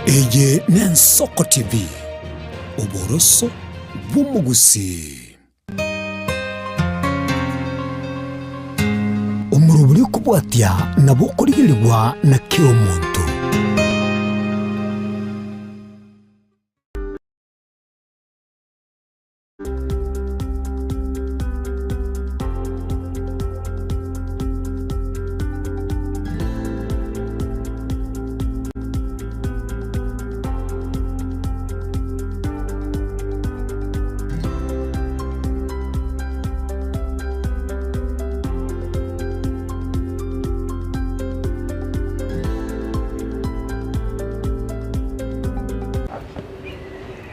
Eye n'Ensoko TV, oboroso bw'omogusii. Omorobori okobwatia nabo okorigerigwa na kera omonto.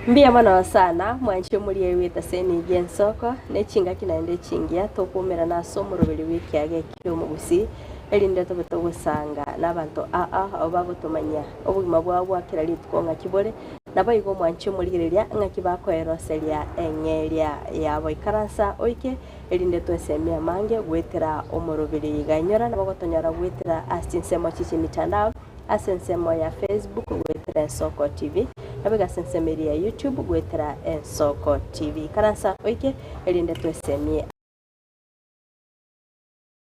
Mbuya mono sana mwanche omoria bw'etase enigo ensoko, ne chingaki naende echingiya tokoumerana ase omoroberi bw'ekiage ki'omogusii, erinde tobe togosanga nabanto aa abwo bagotomanyia obogima bwabo bwa kera rituko ng'aki bore, Naboigo omwanche omorigereria ng'aki bakoeroseria eng'eria yabo. Ikaransa oike, erinde twesemie amange goetera omorobiri iga. Inyora nabo ogotonyora goetera ase chinsemo chie chimitandao, ase ensemo ya Facebook goetera Ensoko TV, naboigo ase ensemo eria ya YouTube goetera Ensoko TV. Ikaransa oike, erinde twesemie.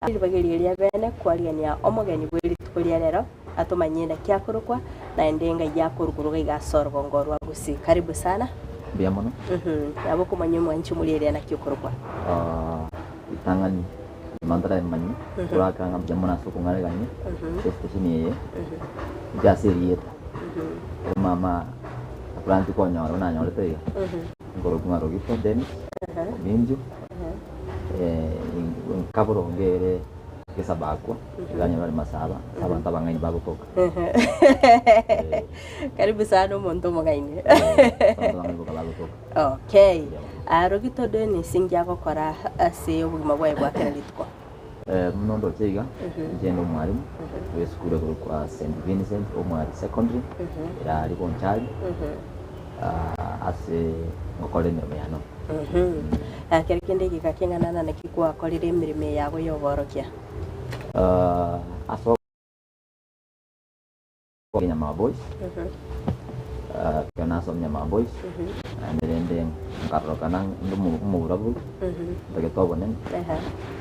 Ribaga erio ria bene kwarigania omogeni bwe rituko ria rero, atomanyie naki akorokwa, naende ngai akoruguruga iga ase orogongo rwa Gusii. Karibu sana. Mbuya mono. Nabo okomanya omwanchi omoria eria naki okorokwa. Ritang'ani nyuma ntaremanya, korakera ng'a mbuya mono ase okong'aregania ase esitesheni eye, inche ase erieta, ekero mama akorantie konyora buna anyorete iga, nkorokwa ng'a Rogito Dennis Ominjo. Nkaboronge ere gesabakwa, iga nyore masaba ase abanto abang'aini bagotoka. Karibu sana omonto omong'aini. Ase abanto abang'aini boka bagotoka. Okay. Rogito Dennis inki agokora ase obogima bwaye bwa kera rituko? Buna ondoche iga, inche nde omwalimu bwe esukuru ekorokwa St Vincent Omwari Secondary, ere aria Bonchari, ase ngokora emeremo yane. Ekero kende egeka keng'ana na naki gwakorire emeremo eye yago y'oborokia? Ase Nyamao Boys, ekero nasoma Nyamao Boys, naende rende nkarorokana inde omoburaburi, ntagete obonene,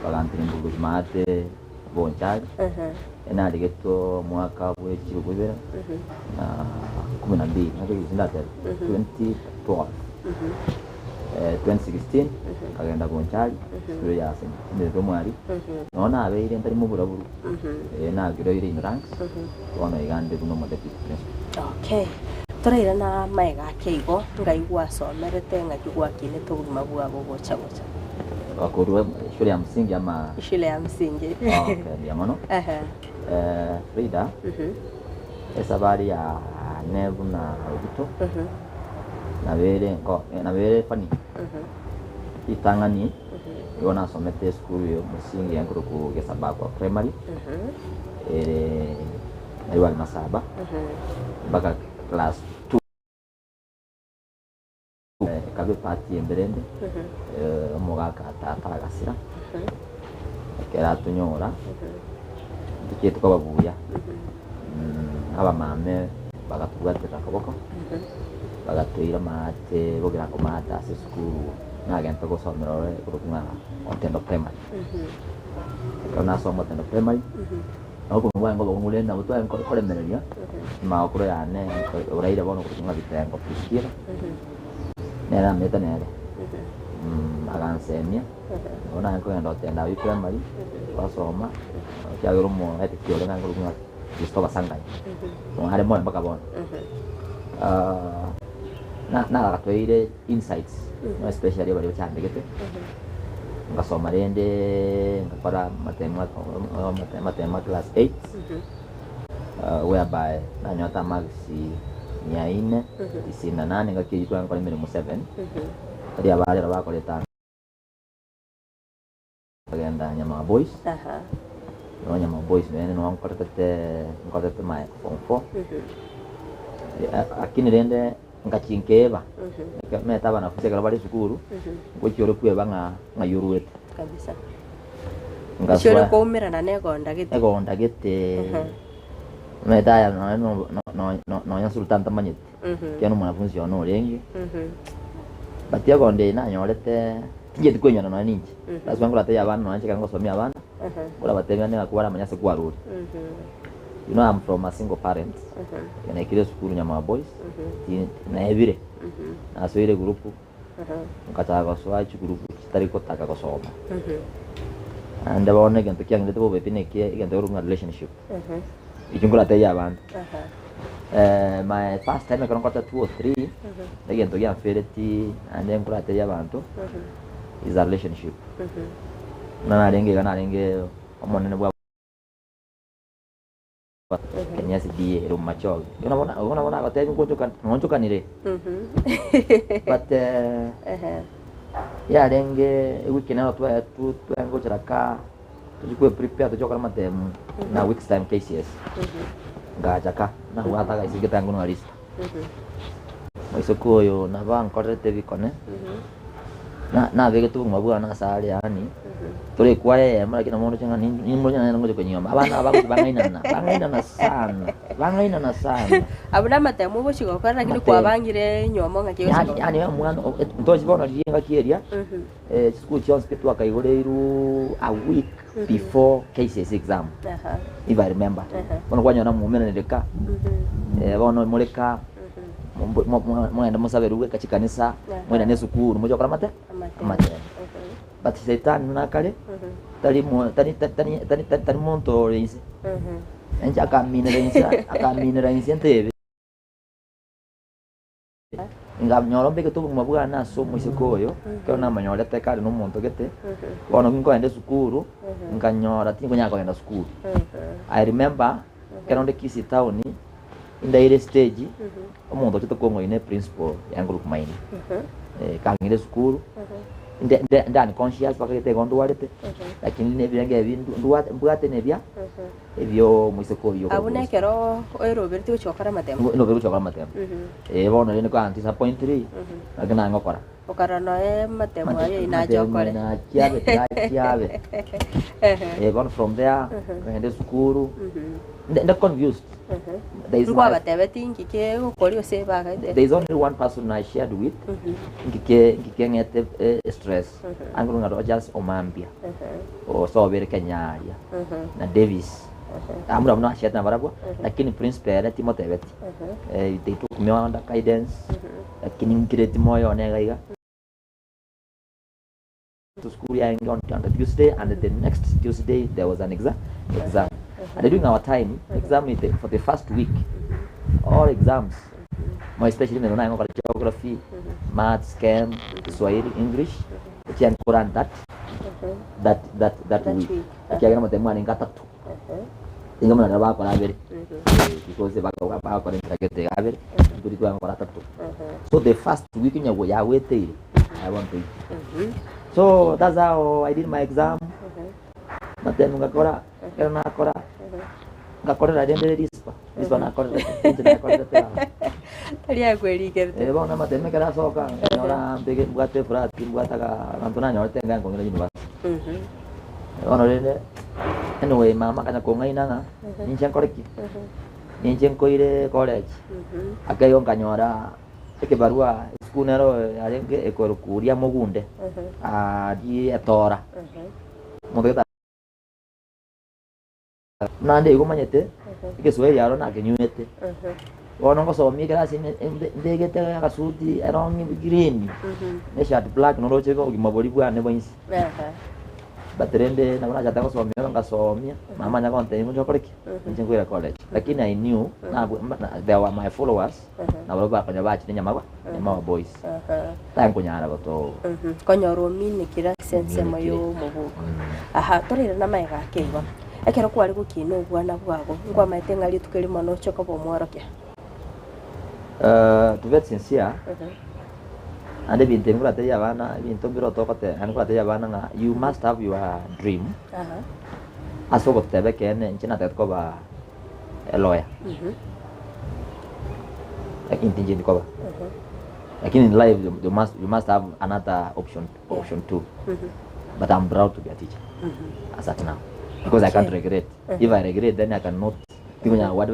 bagantirimboka gochia maate Bonchari, enarigetwe omwaka bwe chilifu ibere na kumi na mbili, naki gose ndatebe, 2012, 2016 nkagenda Bonchari, esukuru ya St. Vincent Omwari, nonya nabeire ntari moburaburu, nagiroire in ranks, bono iga nde buna omo deputy principal. Okay, torairana amaiga ake igo, ngai gwasomerete ng'aki gwakinete obogima bwago gocha gocha? Korwa shule ya msingi ama? Shule ya msingi. Okay, mbuya mono. Ehe. Frida, esabari yane buna Rogito, nabere nko nabere funny. Ritang'ani, nigo nasomete esukuru ya omosingi enkorokwa Gesabakwa Primary, ere Nairobi Masaba, mpaka class two. Ekaba epati embe rende, omogaka tata agasira, ekero atonyora, ntochieti koba buya, abamame bagatobwaterera akaboko, bagatoira maate bogirango maate ase esukuru nagente gosomera ororo ekorokwa ng'a Otendo Primary. Ekero nasoma Otendo Primary, nabo obogima bwane nkoba rende nabo tware koremereria, magokoro yane oraire bono okorokwa ng'a Bitengo Priscilla, nere amanyete nere, agansemia, nabo nare kogenda Otendo aywo primary, twasoma, ekiagera omoetiki oria nare korokwa ng'a Christopher Sangai, nonya are moyo mpaka bono. Nagatoire insights, especially baria bachandegete. Ngasoma rende ngakora amatemo amatemo a class eight, whereby nanyota amarks mia ine, tisini na nane engaki eywo tware gokora emeremo seven, baria abarero bakorete amo nkagenda Nyamao Boys, nonye Nyamao Boys nonye nigo nkoretete nkorete my form four, lakini rende Ngachia nkeeba, omanyete abanafunsi ekero bare esukuru, ngochia ore kweba ng'a ng'ai orwete. Kabisa. Ngasoa Gochia ore koumerana na egonda gete. Egonda gete. Omanyete aya nonya no- nonya Sultan tamanyeti, ekiagera omwanafunzi one orenge, but egondo eye nanyorete, tincheti koinyora nonya ninche. That's why nkoratebia abana nonya inche ekero ngosomia abana, nkorabatebia ng'a baramanye ase kwarure. You know I'm from a single parent, naikire esukuru Nyamao Boys, ti- naebire, nasoire group, nkachaka gosoa chigroup chitari gotaka gosoma. Naende bono egento kiang'irete bobe pi neki egento ekorokwa ng'a relationship. Ekio nkoratebie abanto. My first time ekero nkorete two or three, egento giamfereti naende nkoratebie abanto, is a relationship. Buna narenge iga narenge omonene bwa Kenya SDA ere omomachoge. Igo nabo igo nabo nagotebia nkonchoka nonchokanire. But yarenge ewiki nero twaye twaye gochera ka tochia kwe prepare tochie gokora amatemu na weeks time KCSE. Ngacha ka, nabwate agaiseke gete ang'e buna Lista. Moiseke oyo nabo ankorerete ebikone, na nabegete obogima bwane ase are yaani, tore ekwaya eyemo lakini nabo ndoche ng'a nimoroche nere ngocha konyuoma. Abana aba bagochia bang'ainana, bang'ainana sana, bang'ainana sana. Abwo namatemo ogochia gokora lakini Amatemo. kwabangire enywomo ng'aki egochia Yaani koba. yaani omwana o- ntochi bono riria engaki eria, chisukuru chionsi pi twakaigoreirwe a week before KCSE exam, if I remember. Bono kwanyora moumeranire ka, bono more ka, mogende mosaberwe goika chikanisa, moirane esukuru moche gokora amate? Amatemo. But shetani buna akare, tari mo tari tari tari tari monto ore inse, inche akaminera inse akaminera inse ntebe. Nkanyora mbegete obogima bwane ase omoiseke oyo, ekero namonyorete kare na omonto gete, bono nkoenda esukuru, nkanyora tinkonyara kogenda sukuru. I remember, ekero nde Kisii town, indaire estage, omonto ochete kong'oina eprincipal yaye nkorokwa Maina, kang'ira esukuru, nde nde nde unconscious mpaka gete igo ndwarete, lakini na ebirengo ebi ndwate mbwate nebia. Ebio omoiseke oyio Abwo nekero oeroberetie gochia gokora amatemo. Oeroberetie gochia gokora amatemo. Eh bono rende kwa disappointiri, naki naye ngokora. Okarora noe amatemo aye oyio nache okore. Nachiabe tigachiabe. Eh bono from there, nkagenda esukuru, nde nde confused. There is my Nkwabatebetie inki kegokoria gose bagaete? There is only one person I shared with, inki ke inki keng'ete stress. Ange ng'a Rogers Omambia, osobere Kenya aria, na Davis, abwo nabwo nachete nabarabwo, lakini principal ere timotebeti. They took me under guidance, lakini nkireti moyo one iga iga. To school yarenge on on the Tuesday and the next Tuesday there was an exam exam. And during our time, exam is the, for the first week, all exams more especially meno naye ngokora geography, maths, chem, Kiswahili, English, echiankora that that that that That week. week. Ekiagera amatemo arenge atatu. Inga buna riria bakora abere. Because bakora enchera gete iga abere, intwe twagokora atatu. So the first week onye yagweteire, aye bono toigwe. So that's how I did my exam. Amatemo ngakora, ekero nakora, ngakorera rende rispa, rispa nakorerete, inche nakorerete aa. Tari akwerikerete. Eh, bono amatemo ekero asoka, nkanyora mbege mbwate eflat, mbwate aka abanto nanyorete enga nkong'ina university. Bono rende, anyway mama akanya kong'aina ng'a, ninche nkore ki? Ninche nkoire college. Ake igo nkanyora ekebarua esukuru nero yarenge ekorokwa ria Mogunde, aria Etora. Omonto gete naende igo omanyete, egeswahili aro nakenywete, bono ngosomia ekerasi ime mbegete agasuti erong'i green, na eshati black noroche iga obogima boria bwane bwa inse. But rende nabo nachate gosomia oro ngasomia, mama anya gontebia ngocha okore ki? Inche nkoira college. Lakini I knew, nabwe there were my followers, nabarobwo bakonya bachire nyamago. Nyamawa boys. Tankonyara gotoba. Konyora ominekire ase ensemo Ominekire. y'omobuko. Aha, toraire namaiga ake igo. Ekero kware gokina obwana bwago, nkwamaete ng'a rituko erimo noche koba omworokia? To be sincere, naende ebinto ebi nkoratebie abana, ebinto mbire otogote naende nkoratebia abana ng'a you must have your dream, ase ogoteba ekeene inche natagete koba a lawyer. Lakini tincheti koba. Lakini in life you, you must you must have another option option two. But I'm proud to be a teacher as at now. Because I can't Okay. regret. If I regret then I cannot tikonya what.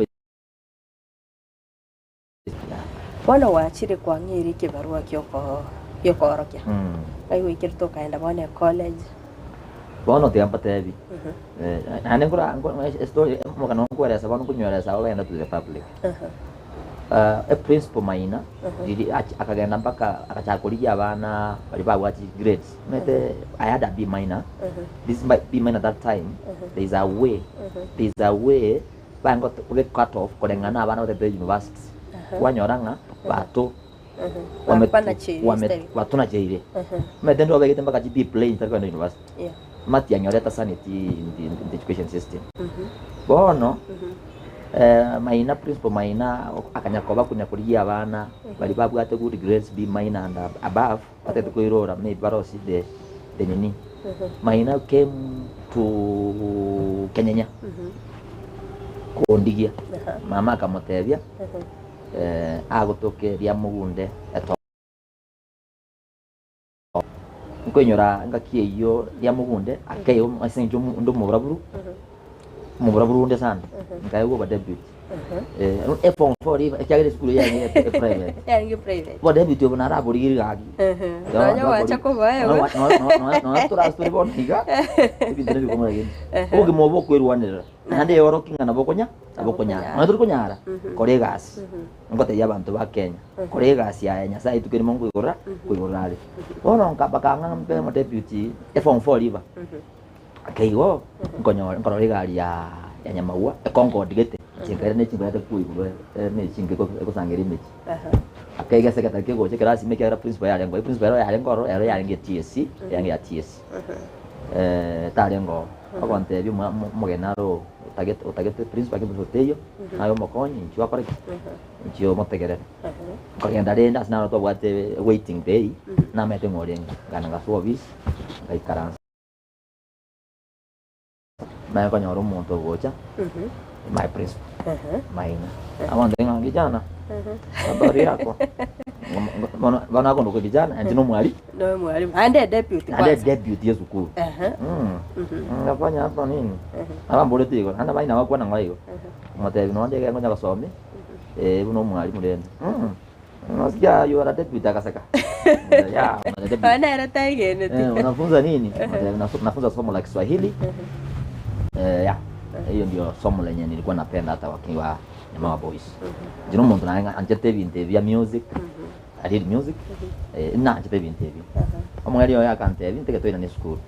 Bono gwachire kwang'eire ekebarua gioko giokoorokia. Ngai goikerete okaenda bono ecollege. Bono tiga mbatebi, naende nkora estory omogano nkoeresa bono nkonyoeresa ogenda to the public. Eprinciple maina riria achi akagenda mpaka agachaka korigia abana baria babwate chigrades omanyete I had a B minor, this B minor that time there is a way there is a way baye gote cut off koreng'ana na abana batagete university kwanyora ng'a bato batonacheire omanyete ndire obegete mpaka chi B plain tari kogenda university matianyorete sanity in the, in the education system bono maina principal maina akanya koba konya korigia abana baria babwate good grades B minor and above batagete koirora maybe barosie the the nini maina came to kenyenya kondigia mama akamotebia agotoke ria mogunde eto Nkoinyora engaki eyio ria mogunde akeigo ase eng'encho onde omoburaburu, omoburaburu onde sana, nkaegwa obodeputy. Eform four riba ekiagera esukuru eyio yarenge e private. Yarenge private. Obodeputy obo naraborigerie gaki. Nonya gwacha koboegwa. Nonya torase tore bono iga, ebinto nebikong'u lakini obogima obo bokwerwanerera. Naende eorokie ng'a nabo okonya nabo okonyara. Nonya tori konyara, kora egasi. Ngotebia abanto ba Kenya, kora egasi yaye Nyasaye rituko erimo nkoigorora nkoigorora are. Bono nka bakang'a mbe omodeputy eform four riba. Ake igo, nkonyora nkorora egari ya ya Nyamagwa econcord gete, chinka ne chinka koigorwa ne chinka egosangereria emechie. Ake iga ase egetari kegocha ekerasi ime ekiagera principal yarenge oo, eprinciple ero yarenge ororo ero yarenge TSC, yarenge ya TSC. Tarenge oo, ogontebia omogeni naro oo otagete otagete principal lakini principal teiyo, naye omokonyi inchuo akore ki? Inchuo omotegerere. Nkogenda rende ase naro twabwate waiting bay, namanyete ng'a orenge, nkagenda ngasoa ofisi, ngaikaransa. Naye okonyora omonto ogocha, my principal, maina, agontebia ng'a kijana, habari yako? Bono bono akondoka kijana, inche nomwali. Noe mwalimu. Aende deputy Naende kwanza. deputy esukuru. Ehe. Ngafanya hapa nini? Abamborete igo, naende abaina bakwana ng'ora igo. Omotebi nonde iga ngonya gosomia, buna omwalimu rende. Nasikia you are a deputy akaseka. Yeah, I'm a deputy. Oyo nere taigeneti. Eh, unafunza nini? Mtebi, Nafunza somo la Kiswahili. Eh, yeah. Hiyo ndio somo lenye nilikuwa napenda hata wakiwa Nyamawa Boys. Inche nomonto naye anchete ebinto ebi bia music. I did music, eh, nanchete ebinto ebio. Omong'aini oye akantebia ntege toirane esukuru.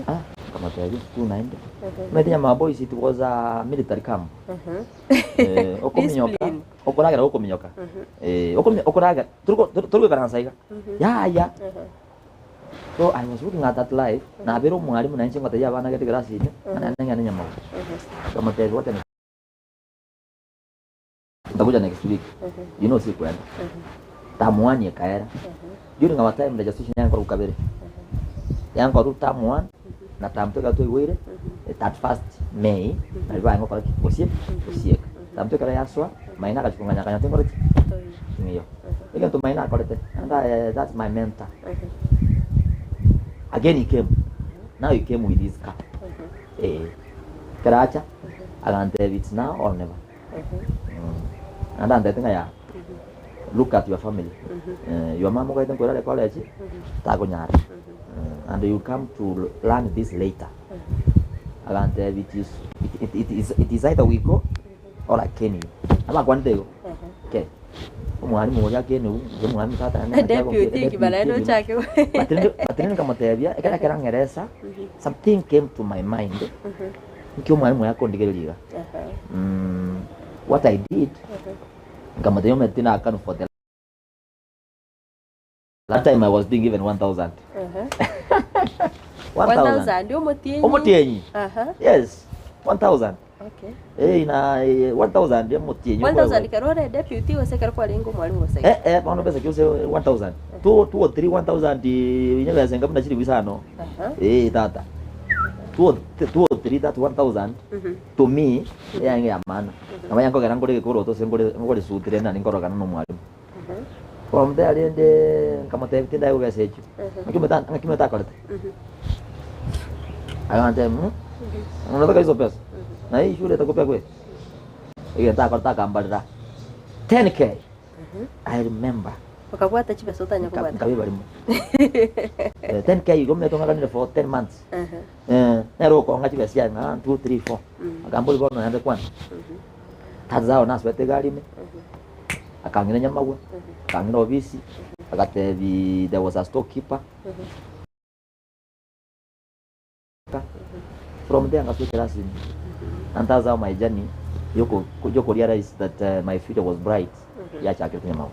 Ah, nkamotebia esukuru naende. Omanyete Nyamawa Boys it was a military camp. Eh, okominyoka, Discipline. okoragera gokominyoka. Eh, okomi- okoragera, toriko tori goikaransa iga. Yaya. So I was looking at that life, nabere omwalimu nainche ngotebia abana gete ekerasi ime, naende ng'ende Nyamawa. Nkamotebia wacha ni Ntakuja next week. You know sikwenda. Term one ekaera. During our time registration yankorwa kabere. Yankorwa term one na term two ekero twaigweire 31st May nari baye gokora ki? Gosie gosieka. Term two ekero yasoa maina agachia kong'anya akanya tinkore ki? Ting'iyo. Egento maina akorete and I, that's my mentor. Again he came. Now he came with his car. Eh. Ekero acha agantebia it's now or never. Naende antebete ng'a yaya, look at your family, your mum ogaete nkoirare college, takonyara, and you come to learn this later. Agantebia it is it it is it is either we go or I cane you. Abakwanete igo, okay. Omwalimu oria akenigwe, gose omwalimu tata naende naki Deputy agonkera, ekima naende deputy ochake but rende but rende nkamotebia, ekero ekero ang'eresa, something came to my mind, Nki omwalimu oye akondigereria iga? What I did, nkamotebia omanyete tindakanu for the that time I was being given 1000. 1000. 1000 omotienyi. Omotienyi. Aha. Yes, 1000. Okay. Eh, na 1000 omotienyi. 1000 ekero ore deputy gose ekero kwarenge omwalimu gose? Eh eh, bono besa ki gose 1000. Two two or three 1000 inye besa enga buna chilifu isano. Aha. Eh tata. Two or two or three that 1000 to me eyange ya maana. Nabo yankogera nkore egekoroto gose nkore nkore esuti rende naende nkorogana na omwalimu. Omonto arende nkamotebia tindaegwa besa echio. Ng'aki omanyete ng'aki omanyete akorete? Agantebia mh, unataka hizo pesa? Na hii shule itakupea kweli? Egento akorete akambarera 10K. I remember. Okabwata chibesa otanya Nka- kobwata. nkabiba rimo. Eh, 10k igo omanyete ong'akanire for 10 months. Eh, nere okong'a chibesa chiaye ng'a 1 2 3 4. Akambori bono naende kwana. That's how nasoete egari ime. Akang'ina nyamagwa, akang'ina obisi, agatebi there was a storekeeper. From there ngasoa ekerasi ime. And that's how my journey yoko yoko realize that uh, my future was bright yachakire nyamagwa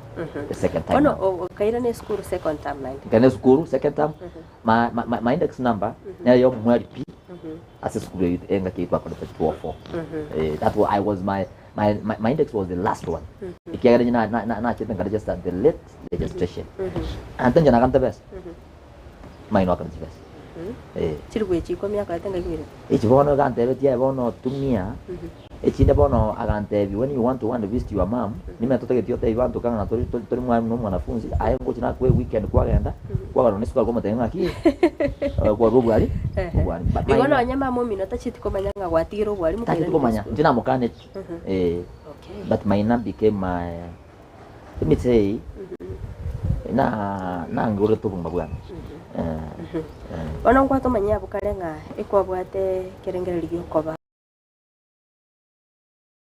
the second time. Bono now. o- okairana esukuru second term naende. Nkaenda esukuru second term my, my, my, my index number nere yomweri pi ase esukuru eywo engaki eywo twakorete 204 Eh, that wa, I was my, my, my, my index was the last one ekiagera inche na- na- na- nachete nkaregister the late registration ante inche nagante besa maino akare chibesa Eh. Chiri goechi ikomi akorete ngaki bire. Echi bono egantebetie aye bono tumia echinde bono agantebia when you want to go and visit your mum nime totageti otebi banto kang'a na tori tori tori mwalimu na omwanafunzi aye ngochi nakwe weekend kwagenda kwagarwa na esukari kwamotebia ng'aki kwarwa obwari obwari but Igo my nonye mama omino tacheti komanya ng'a gwatigire obwari tacheti mokoirana komanya esukuru. inche namokaneti eh Okay. but maina became my let me say na nangorete obogima bwane eh eh. Bono nkwatomanyia abwo kare ng'a ekwabwate ekerengererio giokoba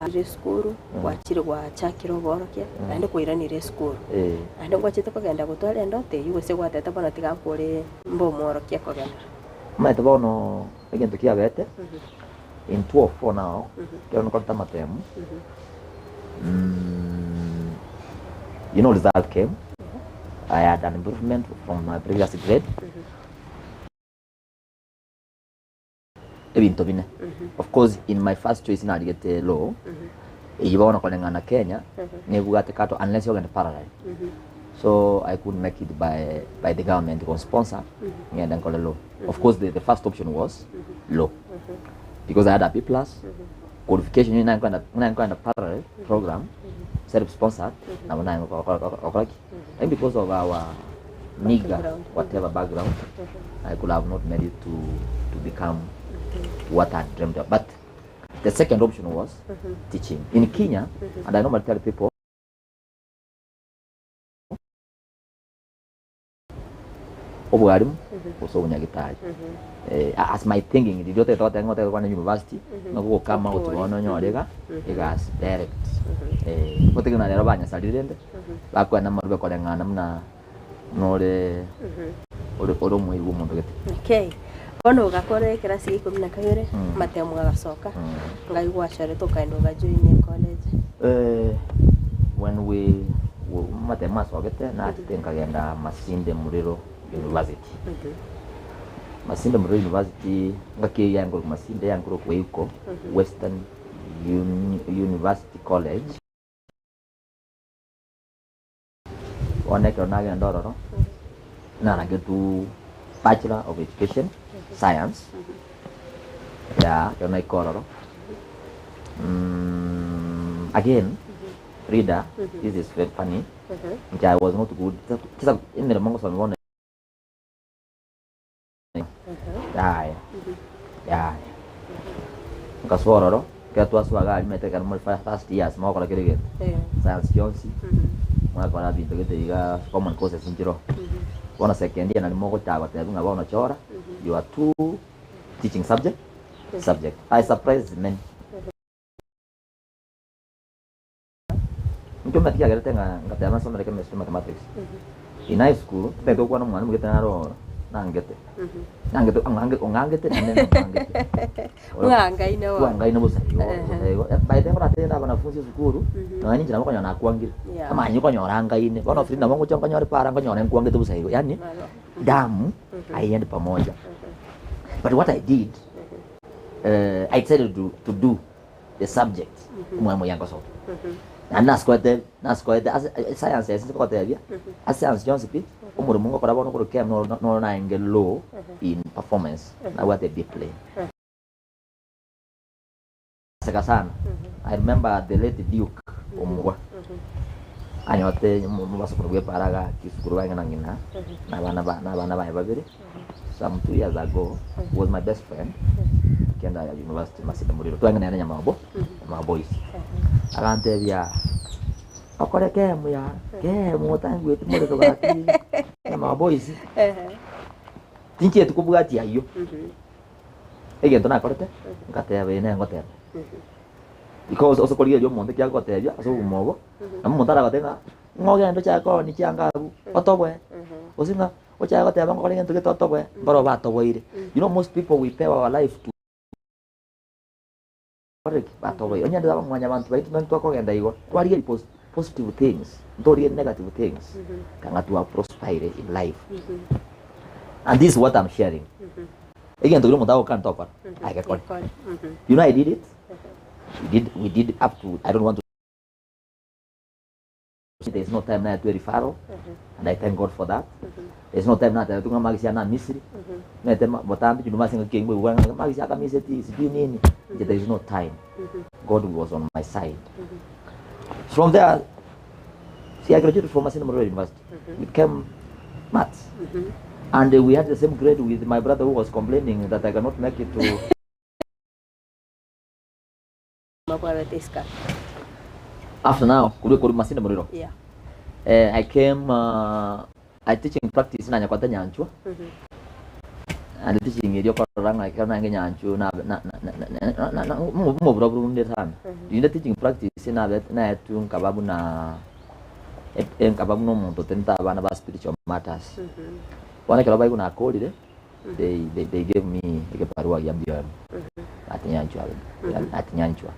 ire esukuru, gwachire gwachakire oboorokia, naende kwairanire esukuru. Eh. Naende ngwachete kogenda gotwara endoto eywo gose gwatete bono tiga nkore mbe omworokia kogenderera. Omanyete bono egento kiabete in 204 now ekero nkorete amatemu you know result came I had an improvement from my previous grade ebinto bine of course in my first choice narigete law eyio bono koreng'ana Kenya nebwate kato unless ogende parallel so I couldn't make it by, by the government go sponsor ng'ende nkore law of course the, the first option was law because I had a B plus qualification yone naye nkoenda parallel program self sponsored nabo naye gokora ki and because of our meager Background. whatever background I could have not made it to to become what I dreamed of but the second option was teaching in Kenya and I normally tell people obwarimu gose obonyagitari Eh, as my thinking riria otagete goteba ng'a otagete kwana university ng'a gogokama Okore. gochia bono onyore iga egasi direct Eh, gotiga na rero banyasarire rende bakoenda amarube koreng'ana buna nore ore ore omoiri bwa omonto gete. Okay. Bono ogakora ekerasi gia ikomi na kabere, amatemo agasoka, ngai gwachorete okaenda ogajoin ecollege. Eh, when we amatemo asogete nachete nkagenda Masinde Muliro University. Masinde Muliro University ngaki eyio yankorokwa Masinde yankorokwa Weiko Western University College. Bono ekero nagenda ororo, narangetwe Bachelor of Education Science, yeah, ekero naika ororo, again, reader, this is very funny, inche I was not good, chisa emeremo ngosoma bono Yaya, yaya. Nkasoa ororo, ekero twasoa iga aria omanyete ekero more first years mogokora kera egento, science chionsi, mwakora binto gete iga common courses nchiroo. Bono second year nario mogochaka gotebiwa ng'a bono chora your two teaching subject, subject. I surprised many. Inche omanyete kiagerete ng'a ngateba nsomere chemistry mathematics. In high school, totagete gokwana omwalimu gete naro oro, nangete. Nangete ong'ange ong'angete naende namwangete. Mwangaine bono. Twangaine bosa igo, Ehe. bosa igo. By the time oratende abanafunzi esukuru, nonya ninche nabo okonyora nakwangire. Yeah. Amanye okonyora angaine. Bono free nabo ngocha nkonyore para nkonyore nkwangete bosa igo. Yaani, Malo. damu haiendi pamoja. But what I did, eh, I decided to, to do the subject omwalimu oyio angosoka naende nasikoete nasikoete ase science ase nkogotebia ase science chionsi pi omoremo ngokora bono korwa KEM noro noro naenge low in performance nabwate B plain seka sana I remember the late Duke Omurwa anyote mobasokoro bwa epara agaki esukuru baye ng'a na ng'ina na abana ba na abana baye babere some 2 years ago was my best friend kenda ya university Masinde Muliro twang'ina nere Nyamabo Nyamabo Boys agantebia. Okore kemu yaa, kemu otangweti morero gaki na maboys. Tinchieti kobwatia ayio. Egento nakorete, ngateba eye nere ngoteba. Because ase korigereria omonto ekiagera agotebia ase obogima obo, nabo omonto aragotebie ng'a ng'a ogende ochake koonia chianga abwo, otoboe, gose ng'a ochake goteba ngokore egento gete otoboe, mbaro batoboire. You know most people we pay our life to batoboire. Onye ndaba mwanyabanto baito nonye twakogenda igo, twarigereria positive things, ntorigereria negative things, kang'a twa prosperire in life. And this is what I'm sharing. Egento keria omonto agokora ntokora, agekore. You know I did it. We did, we did up to, I don't want to say there is no time naetwe referral, and I thank God for that. There is no time natebetigwe ng'a magisi ane a Misiri, naete ma- botambe chinduma ase engaki eyio nkoigwa ng'a magisi aka Misiri sijui nini. Inche there is no time. God was on my side. From there, see I graduated from Masinde Muliro University. We became maths. And we had the same grade with my brother who was complaining that I cannot make it to Mabwabete isiko. After now, korwa korwa Masinde Muliro. Yeah. Eh, I came uh, I teaching practice nanya kwata nyanchwa. And teaching erio korora ng'a ekero nange nyanchwa na na na na na na moburaburu bunde sana. Rinde teaching practice nabe naetwe nkaba buna nkaba buna omonto otenete abana ba spiritual matters. Bono ekero baigwa nakorire they, they, they gave me egebarua gia BOM at Nyanchwa at Nyanchwa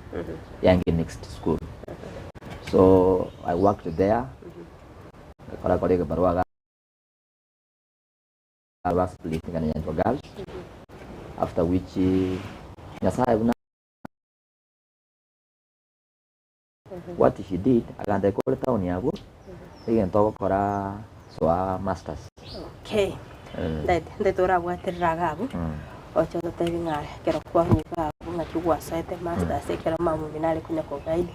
yange mixed school. So I worked there ngakora kora egebarua ga ba split ngana Nyanchwa girls after which Nyasaye buna what he did agantebia kore town abwo egento ogokora soa masters. Okay. Ndaete ndaete orabwaterere iga abwo, oche ototebi ng'a ekero kwarwa iga abwo ng'aki gwasoete masters ekero mama omino are konya koguide,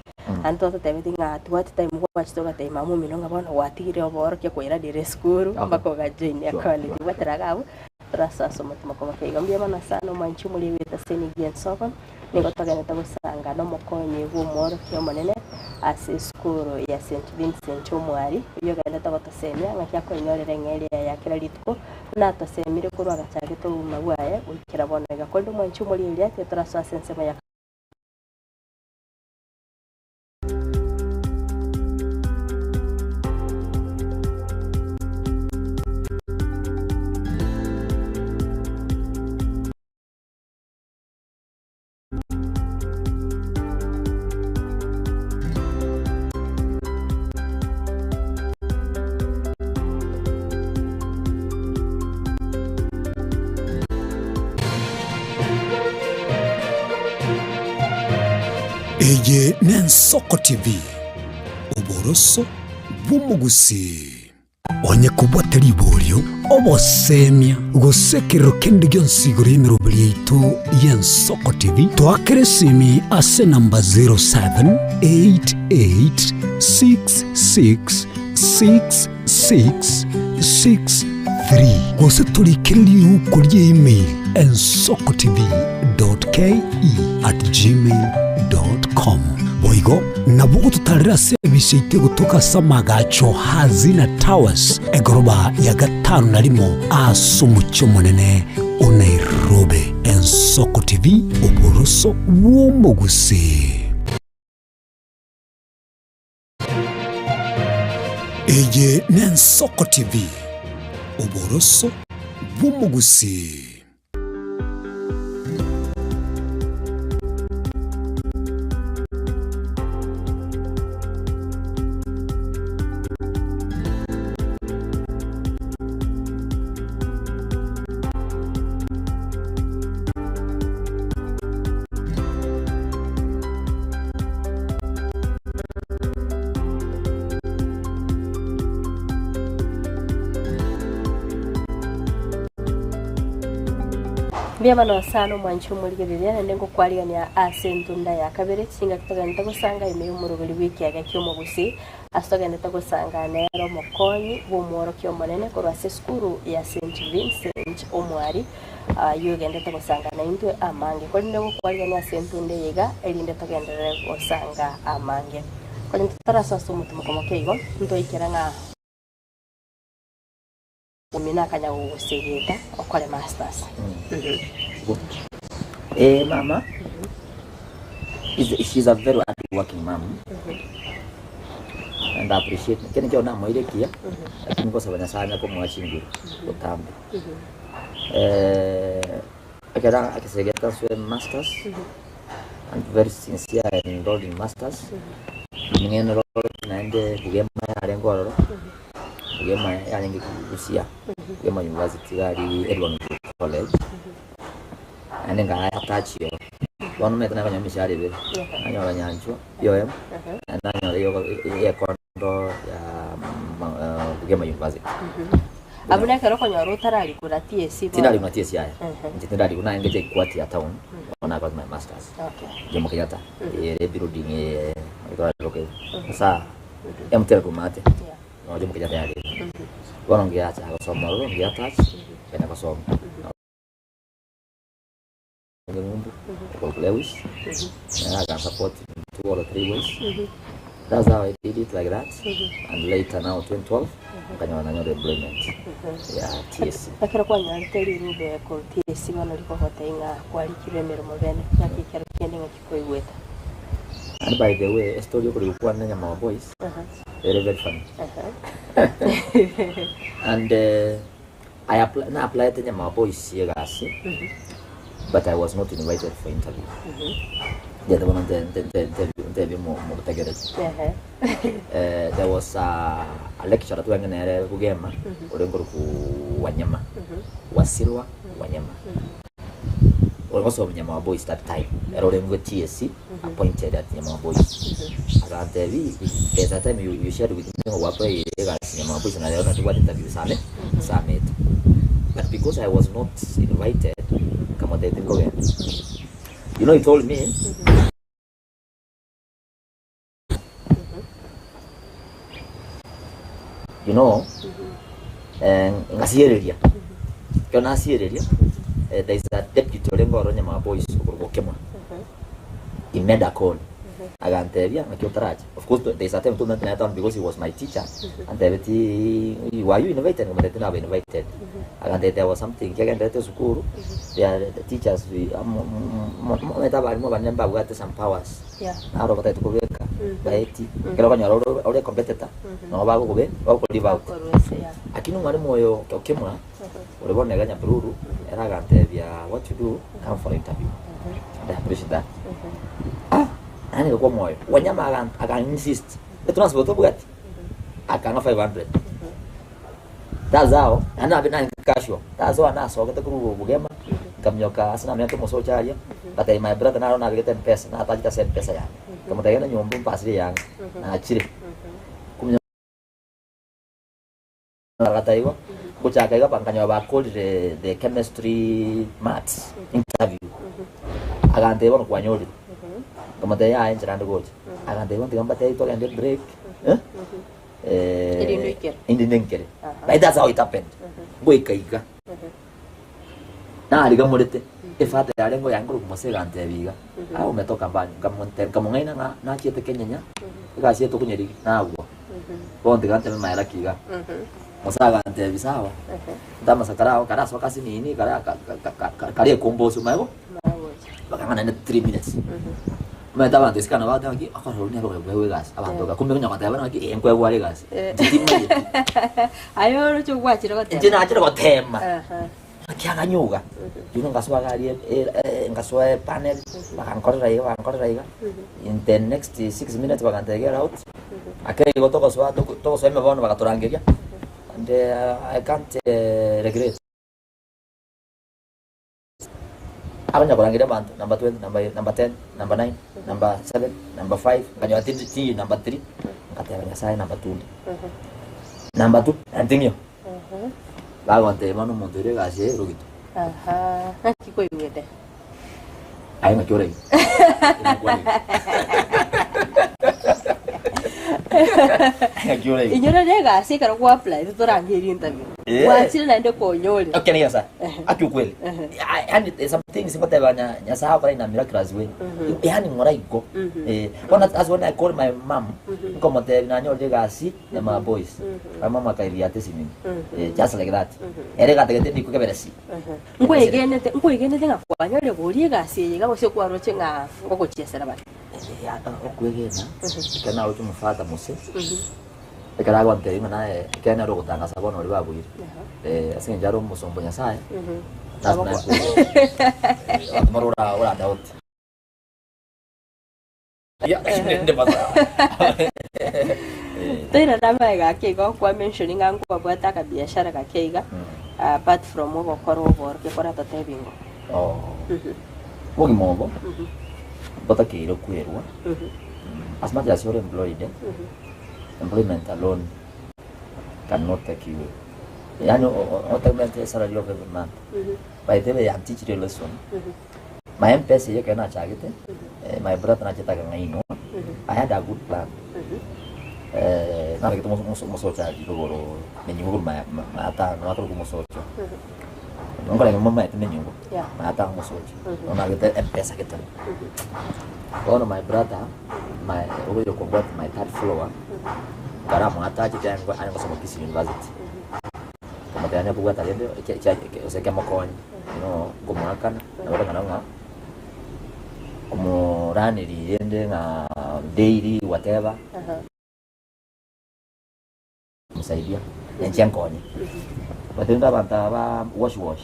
naende twatotebetie ng'a at what time gwachete ogatebia mama omino ng'a bono gwatigire oboorokia kwairanire esukuru Okay. mpaka ogajoinia Sure, college. sure. Bwatera iga abwo, torasoa ase omotima komokia igo. Mbuya mono sana omwanchi omoria oyoete ase enigo ensoko. Nigo togenete gosanga nomokonyi bw'omworokia omonene ase esukuru ya St. Vincent Omwari, oyio ogenderete gotosemia ng'aki akoinyorera eng'eria yaye ya kera rituko, buna atosemire korwa agachagete obogima bwaye goikera bono iga. Korende omwanchi omorieria, tiga torasoe ase ensemo ya. Eye n'Ensoko TV, oboroso bw'omogusii. Onye kobwate riborio, obosemia, gose ekerero kende gionsi igoro y'emeroberi yaito y'Ensoko TV, toakere esimi ase enamba 0788666663 gose torikere riuko rie email ensokotv.ke@gmail.com. Boigo nabo ogototarera ase ebise yaito egotoka ase amagacho Hazina Towers, egoroba ya gatano na rimo ase omochie omonene o Nairobi. Ensoko TV, oboroso bw'omogusii. Eye n'Ensoko TV, oboroso bw'omogusii. Mbuya mono sana omwanchi omorigereria naende ngokwarigania ase entunda ya kabere chingaki togenderete gosanga ime y'omoroberi bw'ekiage ki'omogusii ase togenderete gosanga nere omokonyi bw'omworokia omonene korwa ase esukuru ya St Vincent Omwari Ayio ogenderete gosanga naintwe amange, korende gokwarigania ase entunda eye iga, erinde togenderere gosanga amange. Konya totarasoa ase omotumo komoke igo, ntoikera ng'a omino akanya gogosegeta okore masters. Good. Eh, mama is, she's a very hard working mom and I appreciate kene kio namoire ekiya lakini ngosaba Nyasaye anya komoa chinguru botambe eh ekero agesegete aswe masters and very sincere and enrolled in masters ning'enere naende bugema yarenge ororo Bugema yarenge Busia, Bugema University iga aria Edward Njugu College, naende nkaa attach igo. Bono omanyete nakonyora emishahara ebere, nanyora nyanchwa BOM, naende nanyora eyo ekondo ya Bugema University. Abwo nekero okonyora otararikora TSC bono. Tindarikora TSC yaya, inche tindarikora naye ngeche equati ya town, bono nakora my masters, Okay. Jomo Kenyatta, ere ebuilding eye ekero asa emutera korwa maate. Nonya omokenyata tayarenge. Bono ngiacha gosoma ororo ngiatach nkagenda gosoma. Nonye ng'umbu okorokwa Lewis nere agansupport in two or three ways. That's how I did it like that and later now 2012 nkanyora nanyora employment ya TSC. Ekero kwanyorete rirube korwa TSC bono rikogotebia ng'a kwarikirwe emeremo bene, ng'aki ekero kende ng'aki koigwete? And by the way, estory yokorigwa kwane Nyamawa Boys Very very funny. And uh, I apply, na applied Nyamawa Boys egasi but I was not invited for interview. Ndiete bono nte- nte- nte- nte- ntebie mo- motegereri. Ehe. Eh, there was a, a lecturer twenge nere Bugema ore nkoroku Wanyama Wasilwa Wanyama ore gosoma Nyamawa Boys that time ere orenge TSC appointed at Nyamawa Boys. Agantebi, there's a time you, you shared with me ng'a gwakoeire egasi Nyamawa Boys na rero natobwate interview same samete. But because I was not invited, nkamotebia tinkogenda. You know he told me, you know, eh, ngasiereria. Ekero nasiereria, eh, there is a deputy orenge oro Nyamawa Boys okorokwa Okemwa. He made a call. Agantebia ng'aki otarache. Of course there is a time tomenete naye town because he was my teacher. Antebetie were you invited? Nkamotebia tinaba invited. Agantebia there was something kiagenderete esukuru, there the teachers omanyete abalimu abanene mbabwate some powers. Yeah. Naro batagete kobeka baeti. Ekero okonyora ore ore competitor, nabo bagokobe bagoko leave out. Korwa ase, yeah. Lakini omwalimu oyo Okemwa, ore bono iga Nyahururu, ere agantebia what you do, come for interview. And I appreciate that. Ah, nani kwa moyo. Wanyama agan agan insist. Etransport tobwati. Akang'a 500. That's how naende nabe nare casual. That's how nasogete korwa Bugema nkaminyoka ase namenyete omosocha aria ngatebia my brother naro nabegete mpesa natachete ase mpesa yane. Nkamotebia genda nyomba ompasire eyanga nachire. Kominyoka igo ngochaka iga nkanyora bakorire the chemistry maths interview. Agantebia bono kwanyorire. Nkamotebia yaya enchera nde gocha. Agantebia bono tiga mbatebie togende break eh. Erinde oikere. Erinde nkere. Aha. But that's how it happened. Ngoika iga. Narigamorete efata yare ngo yange korwa Mosa egantebia iga. Ah umetoka mbali. Nkamonte nkamong'aina ng'a nachiete Kenyenya egasi eye tokonyerigia nagwa. Bono tiga nteme maeraki iga. Mosa agantebia sawa. Ntamasakara ao karasoka ase nini kara ka- ka- ka- ka- kare ekombosu omanye go bakang'a naende 3 minutes. Omanyete abanto isiko nabo bagoteba ng'aki, okorora oyio nere okoegwa egasi, abanto iga, kumbe onye goteba ng'aki ee nkoegwa are egasi, inche timanyeti. Aye oroche gwachire gotema. Inche nachire gotema, Aha. ng'aki aganyoga, rirorio ngasoa iga aria e- ngasoa epanel, bagankorera iga bagankorera iga, in the next 6 minutes bagantebia get out, ake igo togosoa toko togosoa ime bono bagatorangeria, and I can't regret. Akonya korangeria abanto, number 20, number, number 10, number 9, number 7, number 5, nkanyora tindi tindi number 3, ngateba Nyasaye number 2 nde. Number 2, naende ting'io. Bagontebia bono omonto oria egasi eye erogito. Aha, naki koigwete? Aye ng'aki oraigwe? Ng'aki oraigwe? Inyora na egasi ekero gwa apply totorangeria interview. Eh. Gwachire naende konyorire. Okay, nigesa. Aki ukweli. Ehe. Yaani there's something. things ngoteba nya Nyasaye agokora in a miraculous way. Yaani ng'ora igo. Eh, bono that's when I call my mum, nkomotebia nanyorire egasi ya ma boys. My mum akairiata esinini. Eh, just like that. Ere gatagete ndikwe keberesi. Nkwegenete nkwegenete ng'a kwanyorire boria egasi eye iga gose kwaroche ng'a ngogochiesera bare? Okwegena, ekero naroche omofata mose, ekero agontebia ng'a naye ekero nere ogotangasa bono oria babuire, ase eng'encho are omosomba o Nyasaye, lazima naye nkwegene. Mara ora ora doubt. Toirane amaiga ake igo kwa mention ng'a nkwabwate akabiashara gake iga, apart from ogokora oborokia koratotebie ng'o? Obogima obo botakeire kwerwa as much as you're employed, employment alone cannot take you yaani otegemete salary of every month. By the way, I'm teaching you a lesson. My M-Pesa eyio ekero nachagete, my brother nachete akang'ainwa, I had a good plan. Nabegete omosocho aria rogoro menyingo korwa maatano akorokwa omosocho. Nkorenge momaete menyingo, maatano omosocho. Bono nabegete M-Pesa gete. Bono my brother, my oboire kobwati my third floor, nkaramoatache ekiagera are gosoma Kisii University. Nkamotebia onye kobwata rende gose kemokonye, you know, nkomoakana, nabo okonyora ng'a komoraneria rende ng'a daily whatever, mosaidia, nenche nkonye. But rende abanto aba ba wash wash,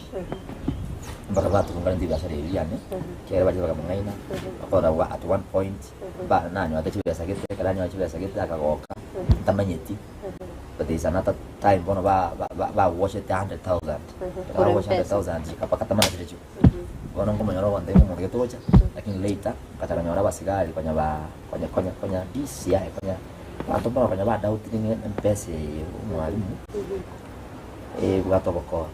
mpaka batobunganeti ebiasara ebi biane, ekiagera bachire bakamong'aina, bakora at one point, ba nanyorete chibesa gete, ekero anyora chibesa gete akagoka, ntamanyeti. But there is another time bono ba ba bagochete 100,000. Ekero bagocha 100,000 chikaba katamana chirochio. Bono nkomonyora ogonto ng'a omonto gete ogocha, lakini later nkacha konyora abasigari konya ba konya konya konya DCI konya abanto mbaro konya ba doubtire ng'a mpesa eye omwalimu ebwate obokora,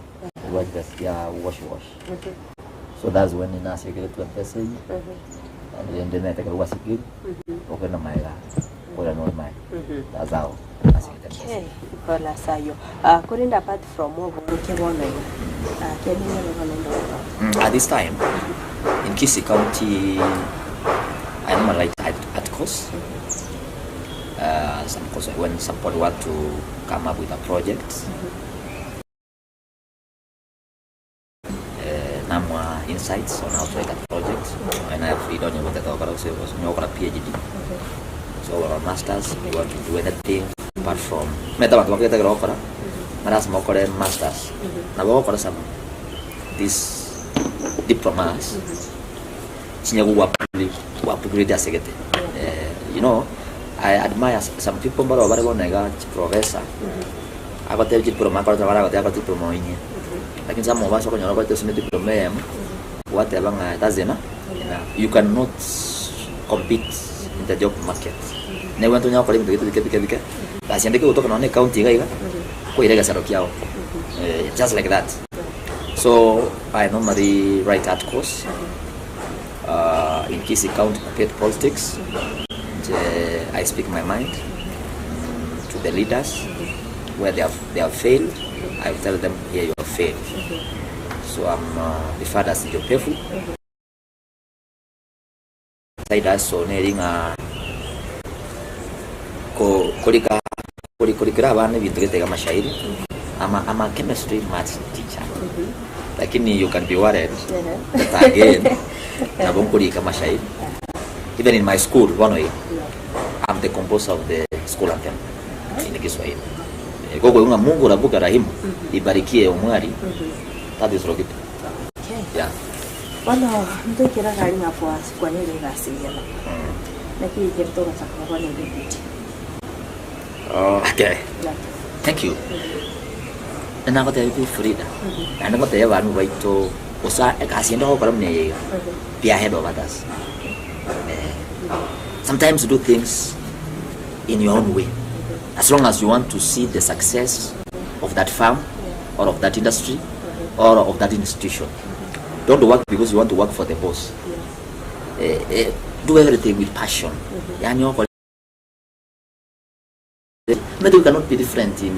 ebwate chibesa chia wash wash. So that's when nasekeretwe mpesa eywo, and rende omanyete ekero gwasekeirwe, okogenda magega. Okoirana ore maye. That's how nasigete mpesa. Okay, bono ase ayio. Ah, korende apart from oborokia bono iga, ah, kende ng'ebe bono inde ogokora. At this time in Kisii County I normally write articles some course when somebody want to come up with a project Namwa insights on how to write a project and I have freedom onye goteta gokora gose onye gokora PhD gose gokora masters you want to do anything apart from omanyete abanto bakogete ekero ogokora lasima okore masters nabo ogokora some this diplomas chinya go upgrade ase gete you know I admire some people mbaro bare bono iga chiprofessor Agotebia chidiploma akorete nabo aragotebia akorete diploma oinyia. Lakini some of us okonyora okorete osome diploma eyemo, gwateba ng'a that's enough, enough. You cannot compete in the job market. Nebwenerete onyare gokora ebinto bike bike bike bike, gasi ende kegotoka nonya na ecounty iga iga, koira egesero kiago, just like that. So I normally write articles in Kisii County Pet Politics, inche I speak my mind to the leaders where they have, they have failed, I will tell them here you have failed. So I'm referred as Jopefu. Side hustle neri ng'a ko korika kori korikera abana ebinto gete iga amashairi I'm a, I'm a chemistry maths teacher lakini you can be worried that again nabo nkorika amashairi even in my school bono iga I'm the composer of the school anthem in Kiswahili. Eh, kokoigwa ng'a Mungu rabuka rahimu ibarikie omwari that is Rokipo. Okay. Yeah. Bono ntoikere agari ng'a kwase kwanyora egasi eye na naki ekero togochaka bono ebibiti. Okay. Thank you. Nagotebia Frida, naende ngotebia abana baito gose egasi ende ogokora buna eye iga, be ahead of others. Eh, sometimes do things in your own way. As long as you want to see the success of that firm or of that industry or of that institution. Don't work because you want to work for the boss. Eh, eh, do everything with passion. Yani okore Maybe we cannot be different in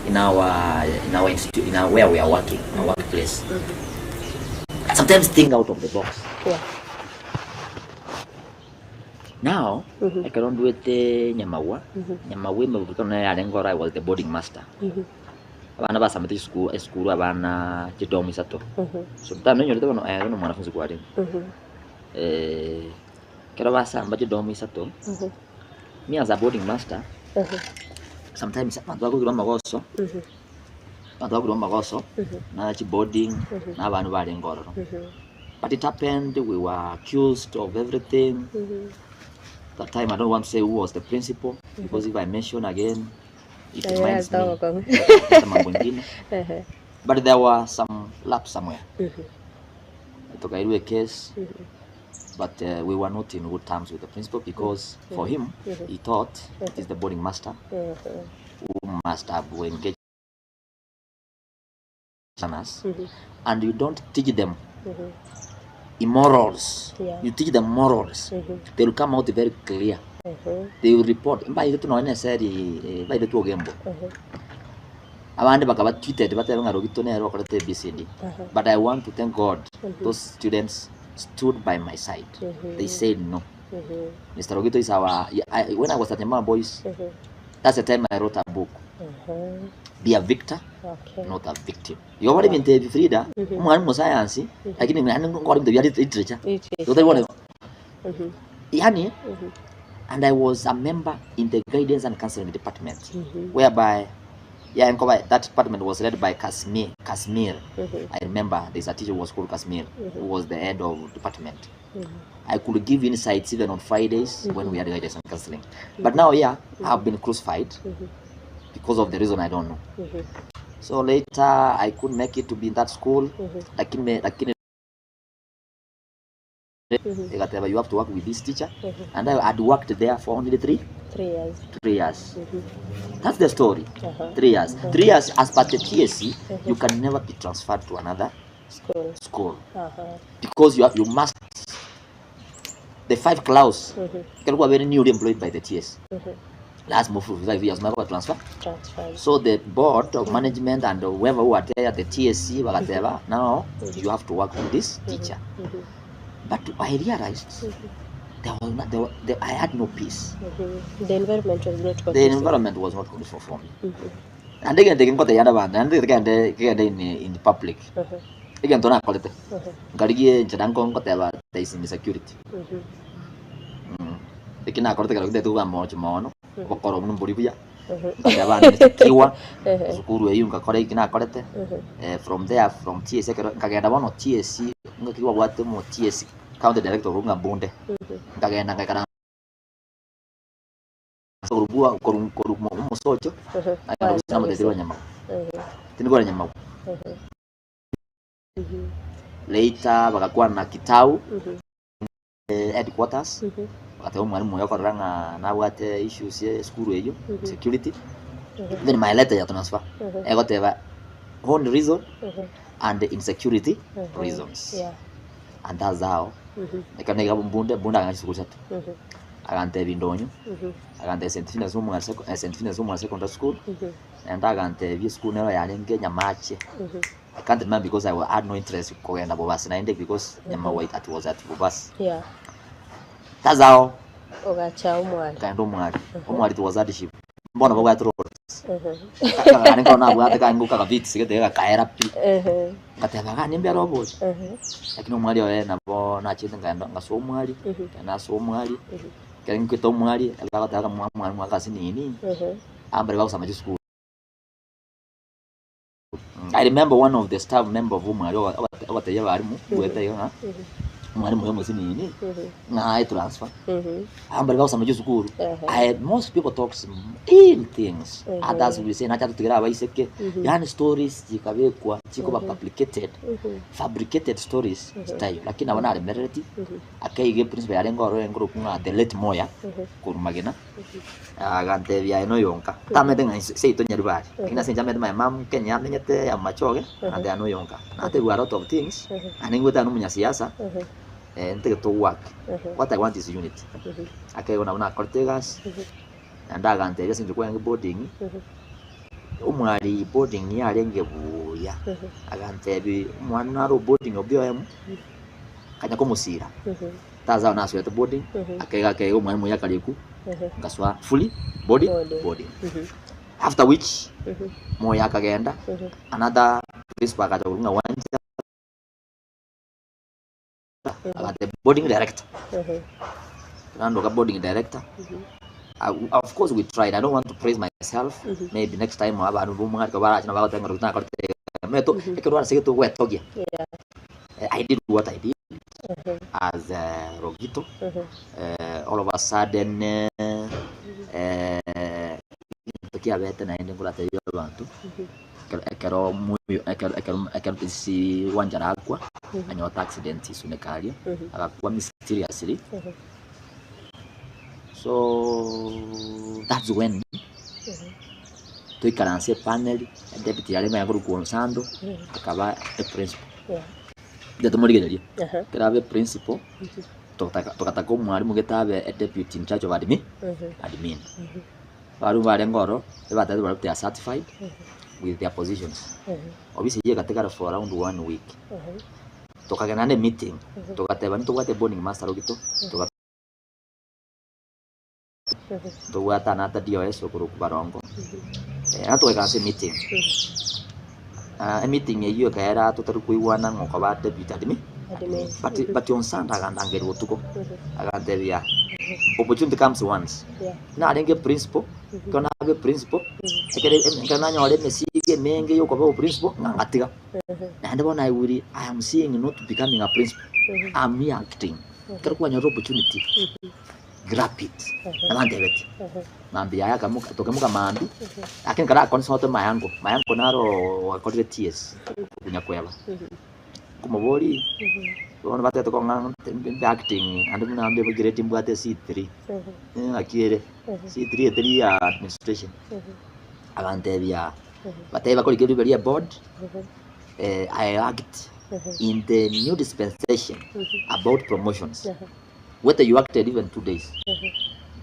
in our in our institute in our where we are working, our workplace. Sometimes think out of the box. Yeah. Now, ekero ndwete Nyamagwa, Nyamagwa emebuto nere yarenge oro I was the boarding master. Abana basamete chisukuru esukuru abana chidomu isato. Sultani nonyorete bono eh bono mwanafunzi kwarenge. Ekero basamba chidomu isato, me as a boarding master, sometimes abanto bakoigwa amagoso, abanto bakoigwa amagoso, na chiboarding, na abanto barenge ororo. But it happened we were accused of everything. That time I don't want to say who was the principal because if I mention again it reminds me of mambo ingine. But there were some lapse somewhere. Tukairwa a case but we were not in good terms with the principal because for him he thought it is the boarding master who must have engaged learners and you don't teach them immorals Yeah. you teach them morals they will come out very clear they will report mbaire tu nonya eseri eh, baire tu ogembo abande bakaba tweeted batebe ng'a Rogito nere okorete ABCD but I want to thank God those students stood by my side they said no Mr. Rogito is our I, when I was at Nyamama Boys that's the time I wrote a book be a victor Okay. not a victim igo bare ebinto ebi Frida omwalimu mu science lakini naende nkore ebinto bia literature Literature. Igo tari bono yani and I was a member in the guidance and counseling department whereby yeah, nkoba, that department was led by Casimir. Casimir. I remember there's a teacher who was called Casimir who was the head of department. I could give insights even on Fridays when we had guidance and counseling. But now, yeah, I've been crucified because of the reason I don't know. So later I couldn't make it to be in that school. Lakini lakini ikateba you have to work with this teacher and I had worked there for only three 3 years. 3 years. That's the story. 3 years. 3 years as per the TSC, you can never be transferred to another School. school because you must the five clause mm very newly employed by the TS. Last move for 5 years, never transfer. Transferred. So the board of management and whoever who are there at the TSC wakateba now you have to work with this teacher. But I realized there was not, there, there, I had no peace. The environment was not The conducive. environment was not conducive for me. And again, they can go the other one, and they can get in the public. Again, don't call it. Ngarigie nchira nkongoteba there is insecurity. Lakini akorete kero gite tuga mocho mono gokora omuno mbori buya nkateba nikiwa sukuru eyu nkakora iki nakorete eh, from there from TSC ekero nkagenda bono TSC ngakiwa bwate mo TSC county director runga mbunde nkagenda ngaikara korubua koru koru omosocho namutetiri wa nyamau tinigora nyamau later bagakuwa na kitau eh, headquarters bagateba omwalimu oyo okorora ng'a nabwate issues ya esukuru eyo security then my letter ya transfer egoteba own reason and insecurity reasons and that's how ekero mbunde mbunde aganga chisukuru isato agantebia ndonyo agantebia St. Phineas Omwari St. Phineas Omwari Secondary School naende agantebia esukuru nero yarenge Nyamache I can't remember because I had no interest kogenda Bobasi naende because Nyamagwa it was at Bobasi that's how Ogacha omwari. kaenda omwari omwari it was hardship mbona babwate roads kagane nkoro nabwate kange kaga vits gete gakaera pi ngateba gani mbiara obochi lakini omwari oye nabo nachete nkaenda ngasoa omwari nasoa omwari kere nkwete omwari bagataka mwari mwakasi nini ambare bagosama chisukuru I remember one of the staff member of omwari obatebia abarimu bwete iga ng'a omwarimu oyo omosinini ng'a transfer ambare bagosama chisukuru I most people talk ill things others will say nacha tutigera abaiseke yani stories chikabekwa chikoba fabricated fabricated stories style lakini abo naremerereti akeige principal yarenge oro engoro kung'a the late Moya korwa Magena agantebia eno yonka tamete ng'a seito Nyaribari lakini ase inche amete my mom Kenya amenyete ya Machoge agantebia no yonka natebiwa a lot of things na ningwete no omunyasiasa eh, ntege to work what I want is unity akego nabo nakorete egasi naende agantebia ase inche kwenge boarding. Omwari boarding yarenge buya, agantebi omwana nare o boarding o BOM, akanya komosira, that's how nasoete boarding, akaiga akaiga omwalimu oyio akarikwa, nkasoa fully boarding boarding. After which, moyo akagenda, another principal agacha korwa ng'a wancha. Agateba boarding director. Nandoka boarding director. Of course we tried. I don't want to praise myself. Maybe next time abandu bomwariko barache nabo bagoteba ng'a nakorete iga. Omanyete ekero ase gete ogwetogia. I did what I did as Rogito. All of a sudden egento kiabete naende nkoratebie abanto. Ekero moyo ekero ekero ekero isi wanchara akwa, anyorete accident isuneka aria, agakwa mysteriously, so that's when toikaransa epanel, edeputty yarenge onye korokwa Onsando, akaba eprincipal. Inche tomorigereria, ekero abe principal, totaka togataka omwalimu gete abe edeputy in charge of admin admin. Abaruo barenge ororo, ebatebete barabwo they are certified with their positions. Obisi eyio egatigara for around one week. Tokagenda naende emeeting, togateba ntobwate boarding master Rogito, toga ntobwate another DOS okorokwa Barongo, naende togaika ase emeeting. Emeeting eyio ekaera totari koigwana ng'a okoba deputy admin, but but on Sunday agandangeria botuko, agantebia opportunity comes once. Narenge principal, ekero nabe principal, ekere ekero nanyora emesigo emenge ya okoba oprincipal, ng'a ngatiga. Naende bono I will I am seeing not becoming a principal, am here acting. Ekero kwanyorire opportunity, grab it. Nabantebetie, mambia yaye akamoka tokaimoka mambia, lakini kara consult my uncle, my uncle naro okorire TS, Nyakweba. Nkomoboria, bono batebete kong'a mbe acting naende buna mbe grade mbwate C3. Ng'aki ere, C3 eteri ya administration. Agantebia, batebie bakorike ribe ria board, I act in the new dispensation about promotions. Whether you acted even 2 days,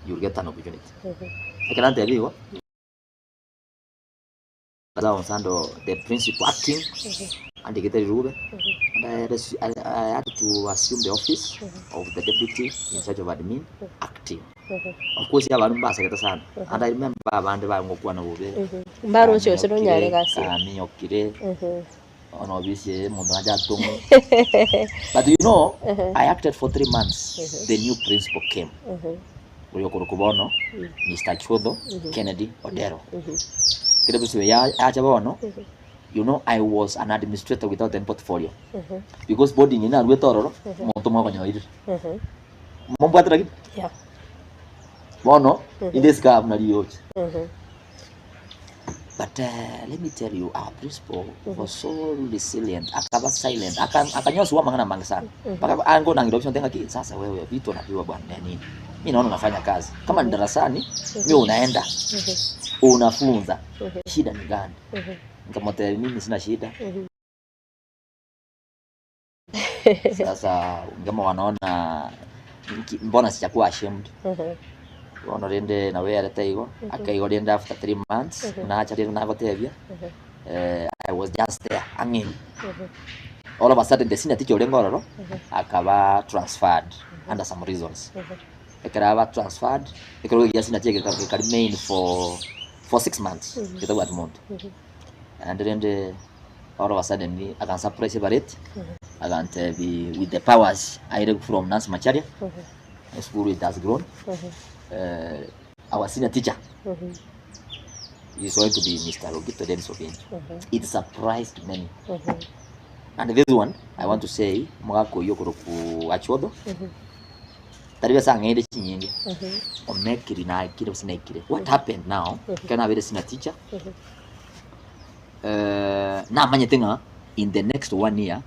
you'll get an opportunity. Ekero antebia igo, Onsando the principal acting, andikete rirube, and I had to assume the office of the deputy in charge of admin acting. Of course abandu mbasegete sana, and I remember abande bagokwana bobe, Mbaroche gose nonyare gasi. kaminyokire, ono obisi eye omonto nache atong'we. But you know, I acted for 3 months. The new principal came. Oyo okorokwa bono Mr. Chuodho Kennedy Odero. Kere principal yacha bono, you know I was an administrator without any portfolio. Because boarding eye naruete ororo, omonto mwakonyorire. Mombwate lakini? Yeah. Bono, inde isiko abwo nari yocha. But let me tell you, our principal was so resilient, akaba silent, akanyoswa amang'ana amange sana. Mpaka angonangira option tenga ki, sasa wewe vitu unapewa bwana ya nini? Mimi naona unafanya kazi. Kama ni darasani, mimi unaenda. Unafunza. Shida ni gani? Nikamwambia mimi sina shida. Sasa kama wanaona mbona sijakuwa ashamed. Bono rende nabo yarete igo, akaigo rende after 3 months, nacha rende nagotebia, I was just there ang'e. All of a sudden the senior teacher orenge ororo, akaba transferred under some reasons. Ekero aba transferred, ekero egia senior teacher geka remain for 6 months, getabwati monto. Naende rende all of a sudden akansurprise ebareti, agantebi with the powers aire from Nancy Macharia, esukuru it has grown, our senior teacher is going to be Mr. Rogito Dennis Ogenjo. It surprised many. And this one, I want to say, omogaka oyio okorokwa Achuodho, tari besa ang'eire chinyinge, omekiri naikire gose naikire. What happened now, ekero nabeire senior teacher, namanyete ng'a in the next one year,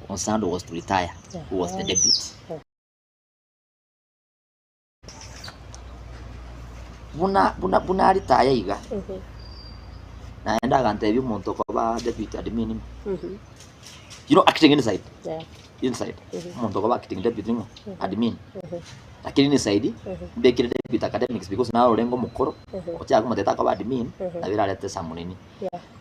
Onsando was to retire, who was the deputy. Buna buna buna aretire iga, naende agantebia omonto okoba deputy admin you know acting inside, inside, omonto okoba acting deputy ng'o? Admin. Lakini inside mbekire deputy academics because naye orenge omokoro, ochaka komotebia takoba admin, nabo erarete some nini.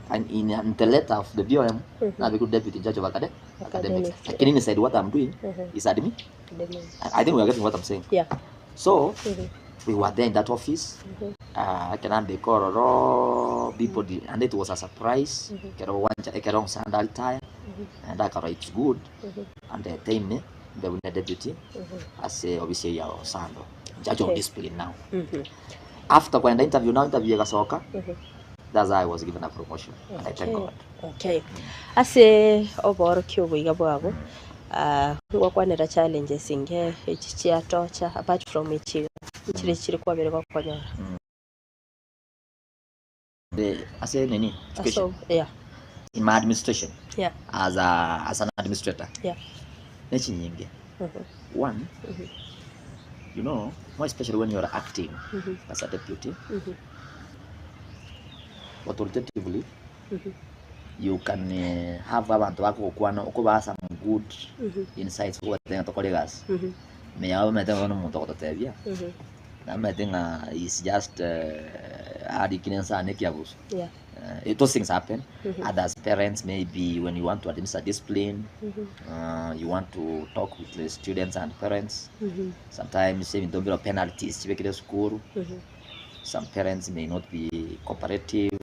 And in the letter of the BOM, nabekirwe deputy in charge of academics. Academics. Lakini inside what I'm doing is admin. I think we are getting what I'm saying. Yeah. So we were there in that office. Ekero nambeka ororo people did, and it was a surprise. Ekero gwancha ekero onsanda retire and akarora it's good and the time mbe buna deputy ase ofisi eye ya Osando in charge of Okay. discipline now. After kwenda interview now interview egasoka that's how I was given a promotion and I thank God. Okay. Ase oboorokia oboiga bwabo, ah, ngokwanera challenges inge echi chia torture apart from echi nchire chire kwabere gokonyora. The ase nini Ase education ob- yeah, in my administration yeah, as a as an administrator yeah. nechinyinge one you know more especially when you're acting as a deputy authoritatively you can have abanto bakogokwana okobaa some good insights okobatebia ng'a tokore egasi menya bamanyete ng'a bono omonto ogototebia namanyete ng'a is just arikire inse ane ekiabuso Yeah. Those things happen others parents maybe when you want to administer discipline you want to talk with the students and parents sometimes ebinto mbire penalties chibekire esukuru some parents may not be cooperative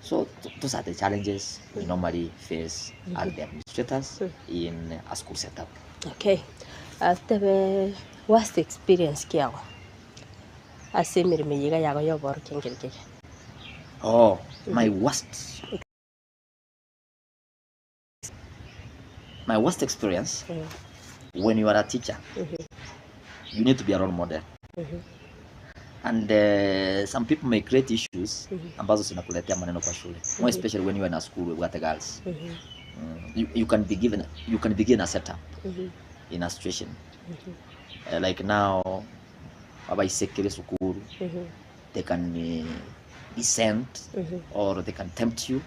so those are the challenges we normally face as the administrators in a school setup. Okay, tebe worst experience kiago ase emeremo eye iga yago ya oborokia nkeri kege? Oh, my worst my worst experience when you are a teacher you need to be a role model and some people may create issues ambazo zinakuletea maneno kwa shule more especially when you are in a school with the girls you can be given you can begin a setup in a situation like now abaisekere sukuru they can be sent or they can tempt you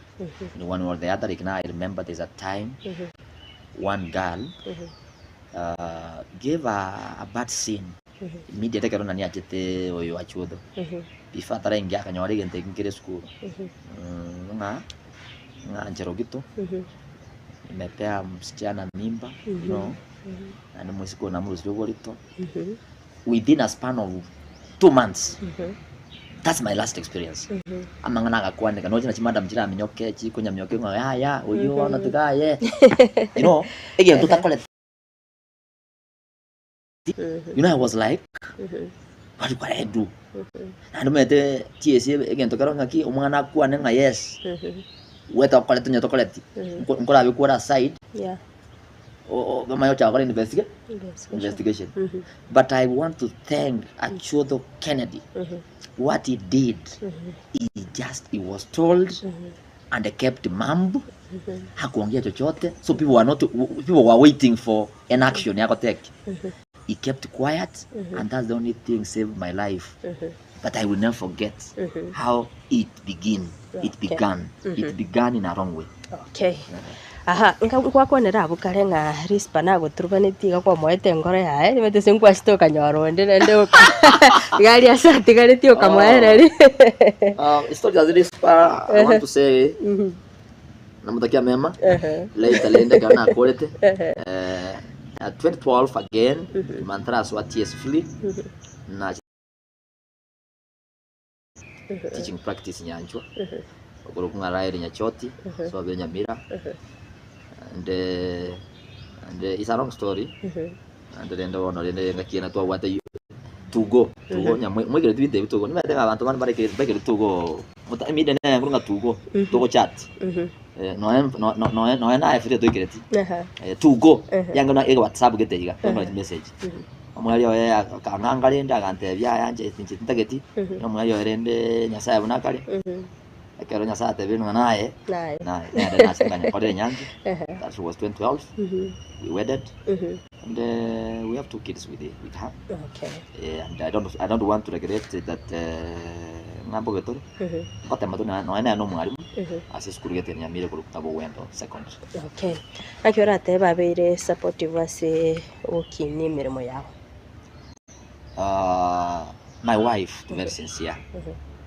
in one way or the other. Like now I remember there's a time one girl gave a bad scene immediately ekero nani achete oyo achuotho before ataraingia akanyora egento eki nkere esukuru ng'a ng'a Ncherogito nimepea msichana mimba you know naende omosike oyo namorusirie oborito within a span of 2 months. That's my last experience. Amang'ana agakwaneka noche na chimadam chiraminyoke chikonyamioke ng'a yaya oyio bono tiga aye you know egento otakoreti you know I was like what do I do naende omanyete TSC egento kero ng'aki omwana akwane ng'a yes we tokoreti onye tokoreti nkorabe kwore aside bamanye gochaka gokora investigation. But I want to thank Achuodho Kennedy. What he did, he just he was told and kept mum, hakuongea chochote. So people were not people were waiting for an action ya gotake. He kept quiet and that's the only thing saved my life. But I will never forget how it begin. It began. It began in a wrong way. Okay. Aha, nka nkwakwanera abwo kare ng'a Rispa nagoturubanetie iga kwamoete enkoro yaye, nimanyete ase nkwachete okanyora onde naende oka iga aria ase atigaretie okamoereria. Story za Rispa, I want to say namotakia mema later rende ekero nakorete 2012 again mantraswa TS Free na teaching practice Nyanchwa okorokwa ng'a Rael Nyachoti so abe Nyamira and it's a long story and rende bono rende ngaki ena twabwate tugo tugo mwaikereti binto ebi tugo nimanyete ng'a abanto bande barekereti mbaikereti tugo media nere ng'a tugo tugo chat noe noe noe naye free toikereti tugo yango na whatsapp gete iga message Omweri oye akang'anga rende agantebia, Aya inche inche tintageti, omweri oye rende Nyasae buna akare, ekero Nyasae atebire ng'a naye, Naye. naye nere nase nkanyekorera enyangi, that was 2012, we wedded, and we have two kids with, with her. Okay. And I don't want to regret that ng'a mbobe tore, ngotema tore nonya nere na omwalimu, ase esukuru gete Nyamira korwa Tabogwendo Secondary. Okay. Naki oratebe babeire supportive ase ogokinia emeremo yao? My wife to very sincere,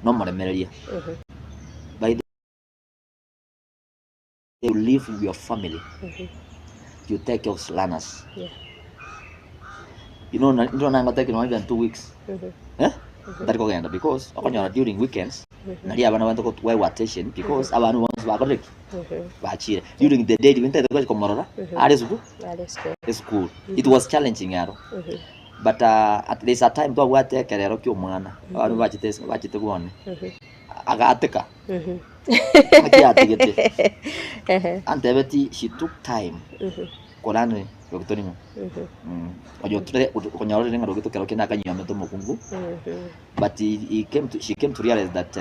nomoremereria. By the you live with your family, you take care of learners. You know, ndiro nangotebia nonya even 2 weeks eh ntari kogenda because okonyora during weekends nari abana bante koegwa attention because abana bonsi bakorire ki? Bachire. During the day riria ntagete gocha komorora are esukuru esukuru. It was challenging aro. But at there's a time twabwate ekerero kia omwana, abandu bachete ase bachete bwane, agateka, naki atigete, antebetie she took time korani rogito ning'o oyo tore okonyora rende ng'a rogito kero kende akanyiomete omokungu, but he came to she came to realize that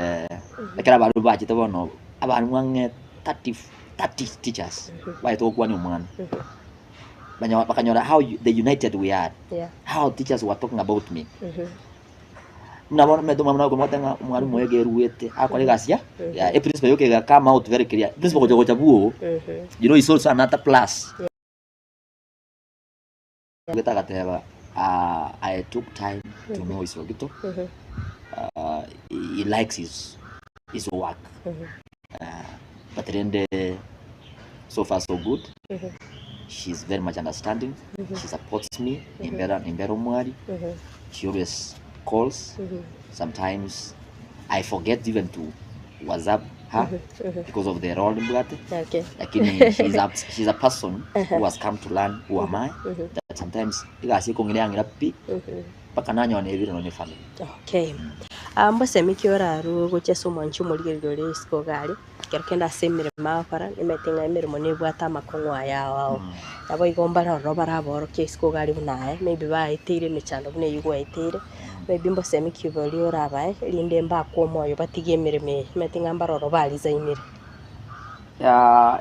ekero abandu bachete bono, abarimu ang'e 30 30 teachers bachete gokwania omwana. Bakanyora how the united we are, how teachers were talking about me. Buna bono omanyete omwalimu nakomobwate ng'a omwalimu oyo egeruete akore egasi ya ya eprinciple yoka ega come out very clear. Principal gocha gocha bwogo, you know is also another plus. Gete agateba I took time to know his Rogito, he likes his work. But rende so far so good, she's very much understanding, she supports me, nimbera nimbera omwari, she always calls, sometimes I forget even to whatsapp her because of the role mbwate, lakini she's a person who has come to learn who am I, that sometimes egasi ekong'ira yang'ira pi, mpaka nanyora nebire nonye family. Okay. Ah, mbosemi ki orarue gochia ase omwanchi omorigereria ore isiko iga aria, ekero kende ase emeremo agokora, nimanyete ng'a emeremo nebwate amakong'u aya ao ao. Naboigo mbare ororo barabaorokie isiko iga aria buna aye, maybe baeteire emechando buna eywo gwaeteire, maybe mbosemi ki boria orabae, erinde mbakwe omoyo batige emeremo eye, nimanyete ng'a mbare ororo baresignire.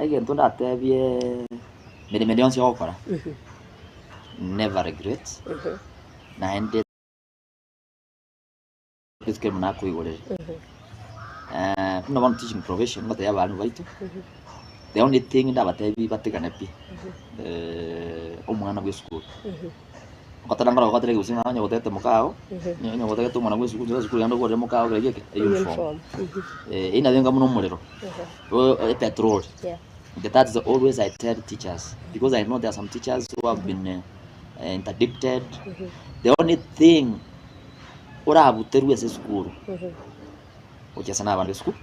Egento ndatebie meremo ende yonsi ogokora, never regret, naende. Rituko erimo nakoigorere. Buna bono teaching profession ngotebia abalimu baito, the only thing ndabatebi batigane pi, omwana bwa esukuru. Ngoteba nkoro gotera gose ng'a onye gotete mokao, onye gotagete omwana bwa esukuru, esukuru genda ogorere mokao kera geke, euniform. Eyio nabo enga buna omorero, epetroli. That is always I tell teachers, because I know there are some teachers who have been interdicted, the only thing orabuterwe ase esukuru, gochia na abana b'esukuru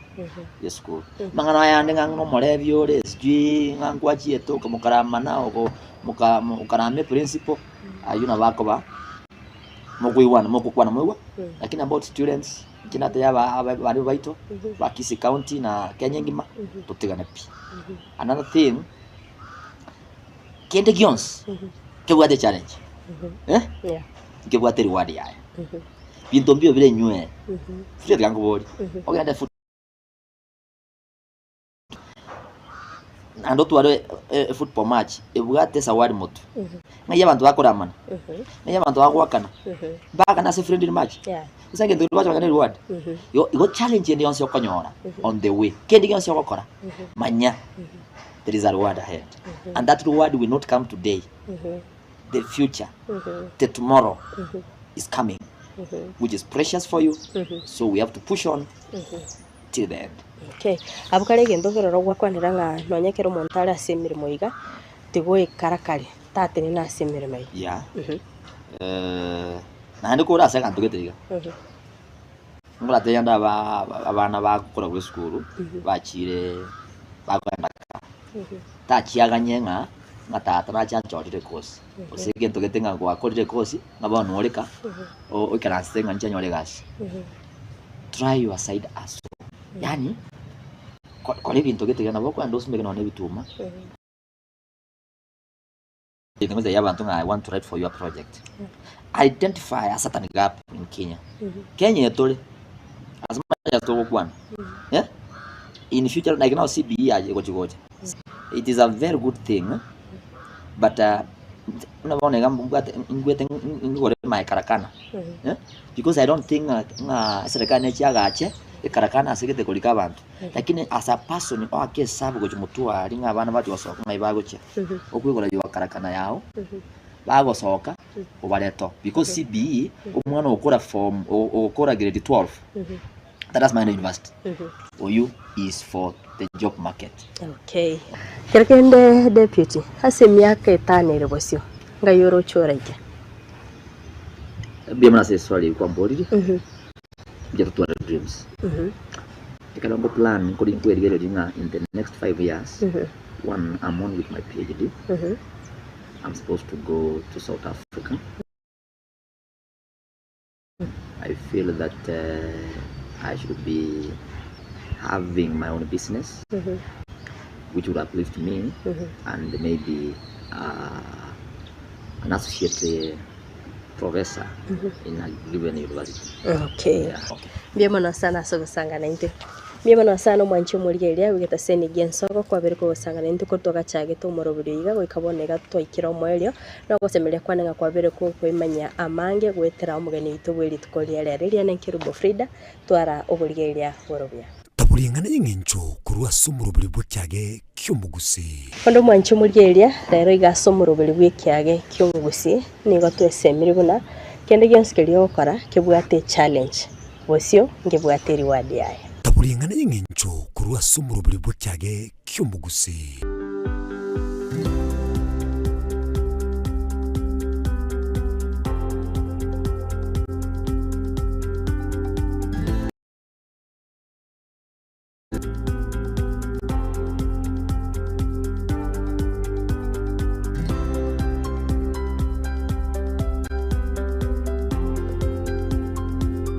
b'esukuru. Amang'ana aya ande ng'a ng'a omorebi ore sijui ng'a nkwachiete okomokaramana oko moka okarama eprinciple, aywo nabo akoba mokoigwana mokokwana moigwa, lakini about students, inche natebia aba aba abalimu baito, ba Kisii county na Kenya engima, totigane pi. Another thing, kende gionsi kebwate echallenge, eh, nkebwate reward yaye. Binto mbio bire inywee, sio tiga nkoborie, ogende foot naende otware efootball match ebwate esawadi motwe, ng'ai abanto bakoramana, ng'ai abanto bagoakana, baakane ase friendly match, gose egento keria bacha ne reward. Igo igo challenge ende yonsi okonyora on the way, kende gionsi ogokora, manya there is a reward ahead and that reward will not come today, the future, the tomorrow is coming which is precious for you, so we have to push on till the end. Okay, abwo kare egento nkerora gwakwanera ng'a nonye ekero omonto are ase emeremo iga, tigoikara kare, tatenena ase emeremo eyio. Yeah. Naende kore ase aganto gete iga, ngoratebia ande aba abana bakoragwa esukuru, bachire bakogenda ka, tachiaganye ng'a ng'a tata nache anchorire ekosi, gose egento gete ng'a gwakorire ekosi, ng'a bono ore ka, oikaransete ng'a inche nyore egasi. Try your side hustle, yaani kora ebinto gete iga nabo okogenda osumeke nonye na ebituma. Gotebia abanto ng'a I want to write for your project. Identify a certain gap in Kenya. Kenya eye tore, as much as togokwana, eh, in future like now CBE yaye egochi gocha, it is a very good thing but buna bono iga mbwate ngwete ngigore my karakana, eh, because I don't think ng'a ng'a eserekari nechi agache ekarakana ase egete korika abanto. Lakini as a person oake esabu gochia motwe aria ng'a abana bache gosoka ng'ai bagochia, okoigora your karakana yao, bagosoka. Obareto because CBE omwana ogokora form ogokora grade 12 that has mind university oyu is for the job market. Okay. Kero kende deputy, ase emiaka etano ere bosio, ngai oroche oraike? Mbuya mono ase eswali eyio kwamboririe, mbuya totware dreams. Ekero nko plan nkori nkwerigereria ng'a in the next 5 years, one I'm on with my PhD, I'm supposed to go to South Africa. I feel that I should be having my own business which would uplift me and maybe an associate professor in a given university. Okay. Yeah. Okay. Mbuya mono sana ase ogosangana intwe. Mbuya mono sana omwanchi omorigereria bwegete ase enigi ensoko kwabere kogosangana intwe korwa twagachagete omorobori oiga goika bono iga twaikire omoerio na ogosemeria kwane ng'a kwabere kokoimanyia amange goetera omogeni oito bwe rituko ria rero. Riane Nkerubo Frida twara oborigereria borobuya. Tabori eng'ana y'engencho korwa ase omoroberi bw'ekiage ki'omogusi. Onde omwanchi omorigereria rero iga ase omoroberi bw'ekiage ki'omogusi nigo twesemire buna kende gionsi keria ogokora kebwate echallenge bosio nkebwate reward yaye. Tabori eng'ana y'engencho korwa ase omoroberi bw'ekiage ki'omogusi.